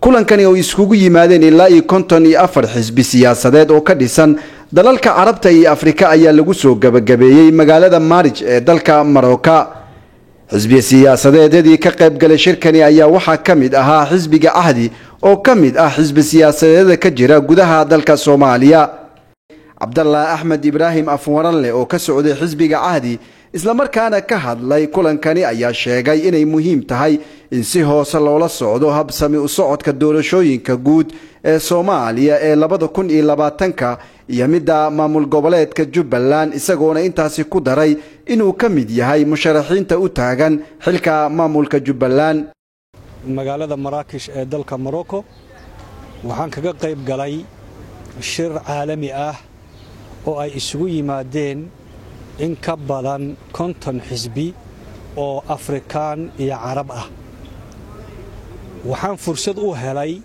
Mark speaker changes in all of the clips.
Speaker 1: Kulankani oo iskugu yimaadeen ilaa iyo 54 xisbi siyaasadeed oo ka dhisan dalalka Carabta iyo Afrika ayaa lagu soo gabagabeeyey magaalada Maarij ee dalka Maroka. Xisbiya siyaasadeedyadii ka qaybgalay shirkani ayaa waxaa ka mid ahaa xisbiga Cahdi oo ka mid ah xisbi siyaasadeeda ka jira gudaha dalka Soomaaliya. Cabdallah Axmed Ibraahim Afwaranleh oo ka socday xisbiga Cahdi islamarkaana ka hadlay kulankani ayaa sheegay inay muhiim tahay in si hoose loola socdo habsami u socodka doorashooyinka guud ee Soomaaliya ee 2020-ka iyo midda maamul goboleedka Jubbaland, isagoona intaasi ku daray inuu ka mid yahay musharaxiinta u taagan xilka maamulka Jubbaland.
Speaker 2: Magaalada Maraakish ee dalka Morocco waxaan kaga qayb galay shir caalami ah oo ay isugu yimaadeen in ka badan 50 xisbi oo Afrikaan iyo Carab ah. Waxaan fursad u helay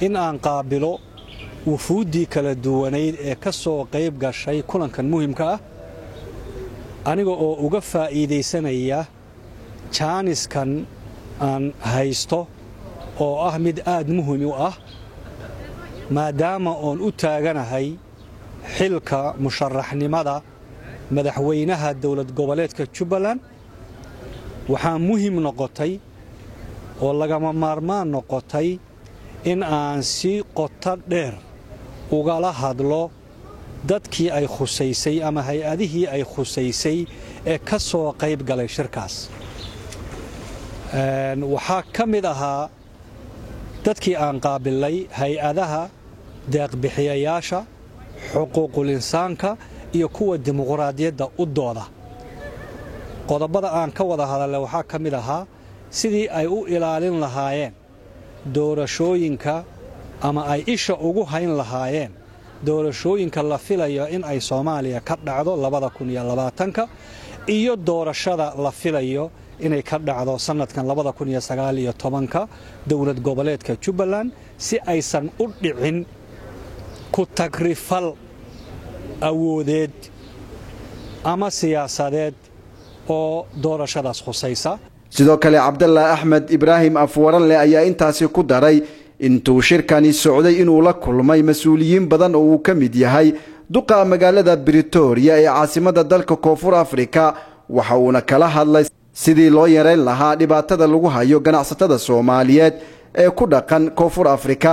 Speaker 2: in aan qaabilo wufuuddii kala duwanayd ee ka soo qayb gashay kulankan muhiimka ah, aniga oo uga faa'iidaysanaya jaaniskan aan haysto oo ah mid aad muhiim u ah, maadaama oon u taaganahay xilka musharaxnimada madaxweynaha dowlad goboleedka Jubbaland. Waxaa muhiim noqotay oo lagama maarmaan noqotay in aan si qoto dheer ugala hadlo dadkii ay khusaysay ama hay-adihii ay khusaysay ee ka soo qayb galay shirkaas. Waxaa ka mid ahaa dadkii aan qaabilay hay-adaha deeqbixiyayaasha xuquuqul insaanka iyo kuwa dimuqraadiyadda u dooda. Qodobada aan ka wada hadalnay waxaa ka mid ahaa sidii ay u ilaalin lahaayeen doorashooyinka ama ay isha ugu hayn lahaayeen doorashooyinka la filayo in ay Soomaaliya ka dhacdo 2020-ka iyo doorashada la filayo inay ka dhacdo sanadkan 2019-ka dowlad goboleedka Jubbaland, si aysan u dhicin ku tagrifal awoodeed ama siyaasadeed oo doorashadaas khusaysa.
Speaker 1: Sidoo kale Cabdallah Axmed Ibraahim Afwaranleh ayaa intaasi ku daray intuu shirkani socday inuu la kulmay mas-uuliyiin badan oo uu ka mid yahay duqa magaalada Britoria ee caasimada dalka Koonfur Afrika, waxa uuna kala hadlay sidii loo yareyn lahaa dhibaatada lagu hayo ganacsatada Soomaaliyeed ee ku dhaqan Koonfur Afrika.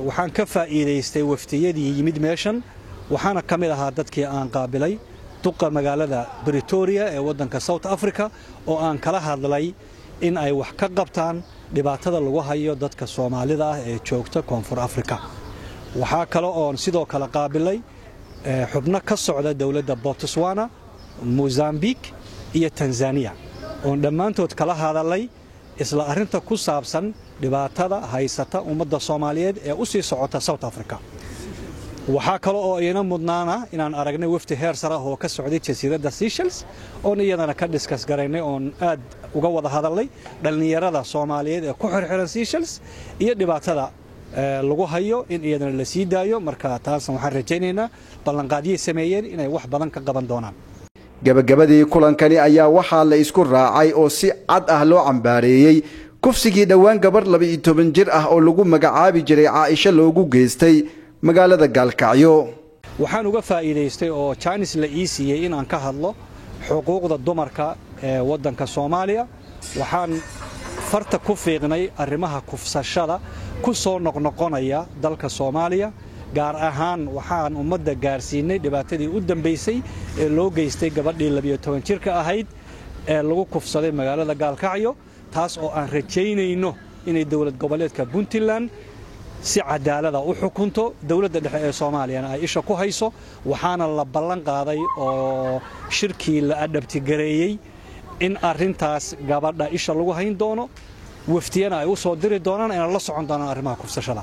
Speaker 2: Waxaan ka faa'iidaystay waftiyadii yimid meeshan, waxaana ka mid ahaa dadkii aan qaabilay duqa magaalada Britoria ee waddanka South Africa oo aan kala hadlay in ay wax ka qabtaan dhibaatada lagu hayo dadka Soomaalida ah ee joogta Koonfur Africa. Waxaa kale oon sidoo kale qaabilay xubno ka socda dowladda Botswana, Mozambique iyo Tanzania oon dhammaantood kala hadalay isla arrinta ku saabsan dhibaatada haysata ummadda Soomaaliyeed ee u sii socota South Africa. Waxaa kale oo iyana mudnaana inaan aragnay wafdi heer sare ah oo ka socday jasiiradda Seychelles oon iyadana ka discuss garaynay oon aad uga wada hadalnay dhallinyarada Soomaaliyeed ee ku xirxiran Seychelles iyo dhibaatada lagu hayo in iyadana la sii daayo. Marka taasna waxaan rajaynaynaa ballanqaadyay sameeyeen inay wax badan ka qaban doonaan.
Speaker 1: Gabagabadii kulankani ayaa waxaa la isku raacay oo si cad ah loo cambaareeyey kufsigii dhowaan gabarh 12 jir ah oo lagu magacaabi jiray Caaisho loogu geystay magaalada Gaalkacyo.
Speaker 2: Waxaan uga faa'iidaystay oo jaanis la ii siiyey in aan ka hadlo xuquuqda dumarka ee waddanka Soomaaliya. Waxaan farta ku fiiqnay arrimaha kufsashada ku soo noqnoqonaya dalka Soomaaliya, gaar ahaan waxaan ummadda gaarsiinay dhibaatadii u dambaysay ee loo geystay gabadhii 12 jirka ahayd ee lagu kufsaday magaalada Gaalkacyo, taas oo aan rajaynayno inay dowlad goboleedka Puntland si cadaalada u xukunto, dowladda dhexe ee Soomaaliyana ay isha ku hayso. Waxaana la ballan qaaday oo shirkii la adhabtigareeyey in arrintaas gabadha isha lagu hayn doono, waftiyana ay u soo diri doonaan ayna la socon doonaan arrimaha kufsashada.